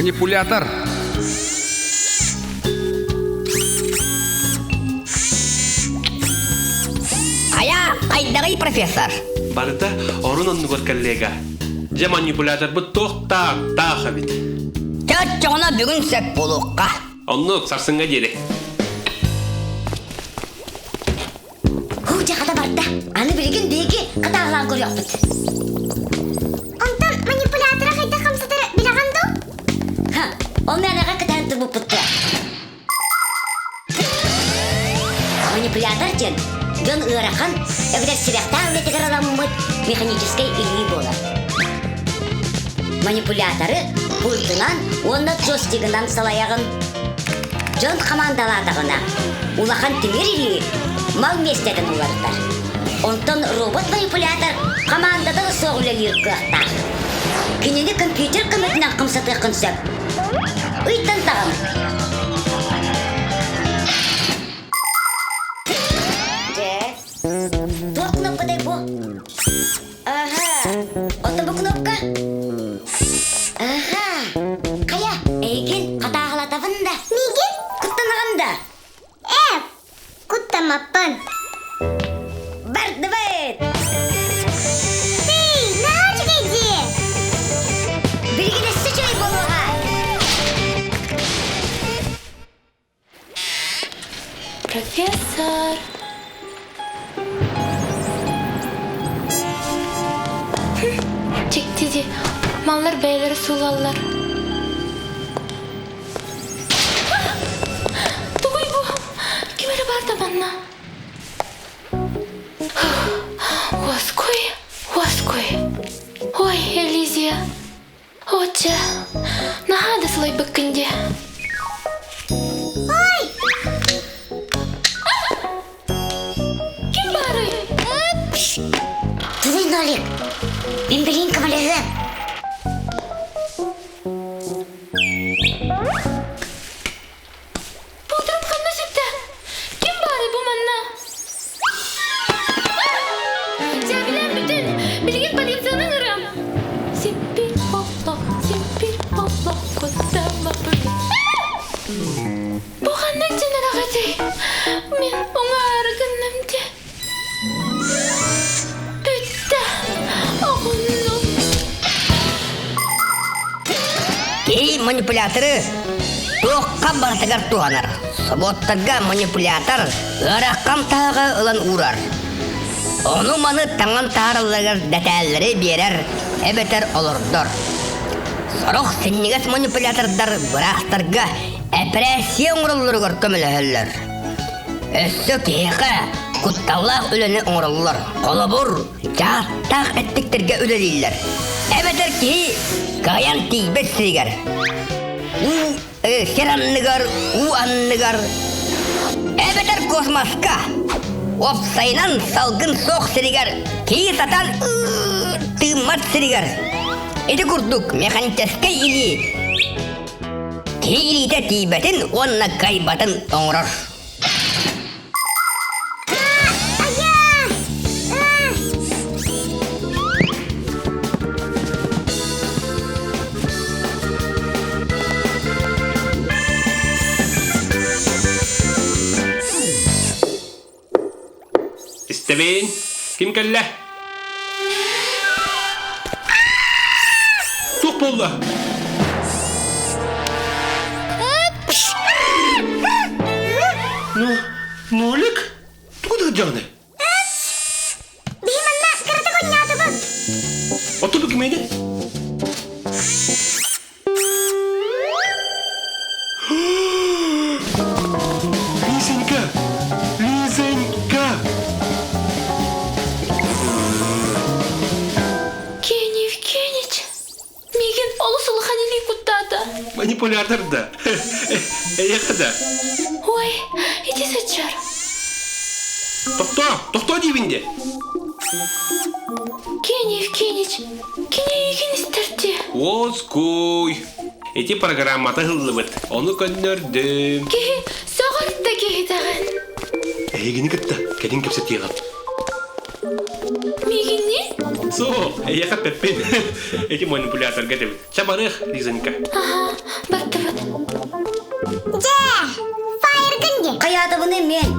Манипулятор! Хайа, хайдаҕый профессор? Барыта орун оннугар коллега. Дьэ манипуляторбыт туох таах таах эбит. Чоччоҕуна бүгүн сөп буолуохха. Оннук сарсыҥҥа диэри. Һуу, дьэ хата барда. Аны билигин биһиги хатааһылаан көрүөхпүт. Онтон манипулятора хайдах хамсатары билэҕин дуу? Ха, ол мээнэҕэ кытаан турбуппут дуо? Манипулятор диэн дьон ыарахан, эбэтэр сирэхтээх үлэтигэр аламмыт механическай илии буолар. Манипуляторы пультунан уонна джойстигынан салайаҕын. Дьон хамаандалаатаҕына, улахан тимир илии мал миэстэтин уларытар. Онтон робот-манипулятор хамаандата да суох үлэлиир кыахтаах. Кинини компьютер көмөтүнэн хамсатыаххын сөп. Ыйтан даҕаны. Дьэ, туох кнопкатай бу? Аха, оттон бу кнопка? Аха, хайа, эйигин хатааһылатабын да? Миигин? Куттанаҕын да? Ээ, куттаммаппын. Бардыбыт! Тый, наһаа үчүгэй дии! Билигин өссө үчүгэй буолуоҕа! Профессор! Дьикти дии, маллар бэйэлэрэ суулаллар. Тугуй бу? Ким эрэ баар да манна? Уоскуй, уоскуй. Ой, Элизия, Отче, наһаа да сылайбыккын дии. Ой! Ким баарый? Тулуй, Нолик, мин билин көмөлөһүөм. Пудрам ханна сүттэ? Ким баарый бу манна? Дьээбилээн бүтүн! Билигин полицияны ыҥырыам! Сиппир боллох, сиппир боллох, куттаммаппын. Бу ханна дьин этэй? Мин уҥаары гынным дии. Бүттэ. Оҕуннум. Киһи манипуляторы туохха барытыгар туһанар. Собуоттарга манипулятор ыарахан таһаҕы ылан уурар. Ону-маны таҥан таһааралларыгар дэтээллэри биэрэр эбэтэр олордор. Сорох синньигэс манипулятордар быраастарга эпэрээссийэ оҥороллоругар көмөлөһөллөр. Өссө киһиэхэ кутталлаах үлэни оҥороллор. Холобур, дьааттаах эттиктэргэ үлэлииллэр. Эбэтэр киһи кыайан тиийбэт сиригэр. Уу сир анныгар, уу анныгар, эбэтэр космоска. Уопсайынан салгын суох сиригэр киһи сатаан тыыммат сиригэр. Ити курдук механическэй илии Киһи илиитэ тиийбэтин уонна кыайбатын оҥорор. Истэбин. Ким кэллэ? Туох буолла? Ну, Нолик? Тугу да дьаҕаны? Биһи манна кыратык оонньоотубут. Оттубу кимиэдэ? Лизонька! Лизонька! Кений Евгеньевич, миигин олус улахан илии куттаата. Манипулятор да. Эйиэхэ да. Ой, иди сыччар. Тохтоо, тохтоо диибин де. Кений Евгеньевич, Кини эйигин истэрдии. Уоскуй. Ити программата ыһыллыбыт. Ону көннөрдүм. Киһи сөҕөр да киһитэҕин. Эһигини кытта кэлин кэпсэтиэҕим. Миигинни? Суох, эйиэхэ эппэппин. Эти манипуляторга этэбин. Чэ барыах, Лизонька. Аха, бардыбыт. Дьэ, фаергын дии. Хайаатыбыны мен.